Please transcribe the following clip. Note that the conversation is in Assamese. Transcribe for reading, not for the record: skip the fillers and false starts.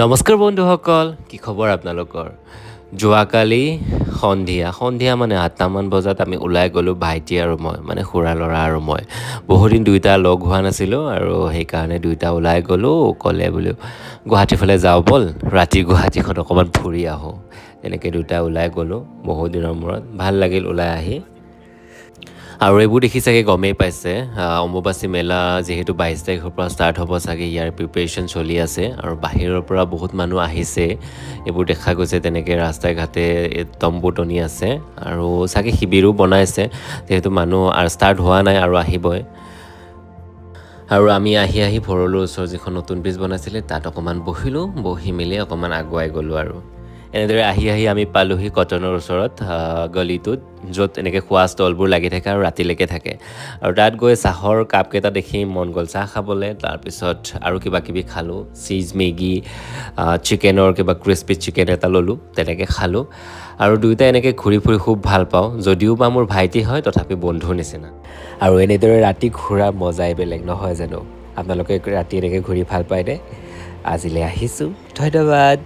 নমস্কাৰ বন্ধুসকল, কি খবৰ আপোনালোকৰ? যোৱাকালি সন্ধিয়া, সন্ধিয়া মানে 8টামান বজাত আমি ওলাই গ'লোঁ, ভাইটি আৰু মই, মানে খুৰা ল'ৰা আৰু মই। বহুদিন দুয়োটা লগ হোৱা নাছিলোঁ আৰু সেইকাৰণে দুয়োটা ওলাই গ'লোঁ। ক'লে বোলো, গুৱাহাটীৰ ফালে যাওঁ ব'ল, ৰাতি গুৱাহাটীখন অকণমান ফুৰি আহোঁ। তেনেকৈ দুয়োটা ওলাই গ'লোঁ বহুত দিনৰ মূৰত। ভাল লাগিল ওলাই আহি। আৰু এইবোৰ দেখি চাগে গমেই পাইছে, অম্বুবাচী মেলা যিহেতু 22 তাৰিখৰ পৰা ষ্টাৰ্ট হ'ব চাগে, ইয়াৰ প্ৰিপেৰেশ্যন চলি আছে আৰু বাহিৰৰ পৰা বহুত মানুহ আহিছে। এইবোৰ দেখা গৈছে, তেনেকৈ ৰাস্তাই ঘাটে তম্বু টনি আছে আৰু চাগে শিবিৰো বনাইছে, যিহেতু মানুহ আৰু ষ্টাৰ্ট হোৱা নাই আৰু আহিবই। আৰু আমি আহি আহি ভৰলুৰ ওচৰৰ যিখন নতুন ব্ৰিজ বনাইছিলে, তাত অকণমান বহিলোঁ। বহি মেলি অকণমান আগুৱাই গ'লোঁ আৰু এনেদৰে আহি আহি আমি পালোহি কটনৰ ওচৰত গলিটোত, য'ত এনেকৈ খোৱা ষ্টলবোৰ লাগি থাকে আৰু ৰাতিলৈকে থাকে। আৰু তাত গৈ চাহৰ কাপকেইটা দেখি মন গ'ল চাহ খাবলৈ। তাৰপিছত আৰু কিবা কিবি খালোঁ, চীজ মেগী, চিকেনৰ কিবা ক্ৰিস্পি চিকেন এটা ল'লোঁ, তেনেকৈ খালোঁ। আৰু দুয়োটাই এনেকৈ ঘূৰি ফুৰি খুব ভাল পাওঁ, যদিও বা মোৰ ভাইটি হয়, তথাপি বন্ধুৰ নিচিনা। আৰু এনেদৰে ৰাতি ঘূৰা মজাই বেলেগ, নহয় জানো? আপোনালোকে ৰাতি এনেকৈ ঘূৰি ভাল পায়নে? আজিলৈ আহিছোঁ, ধন্যবাদ।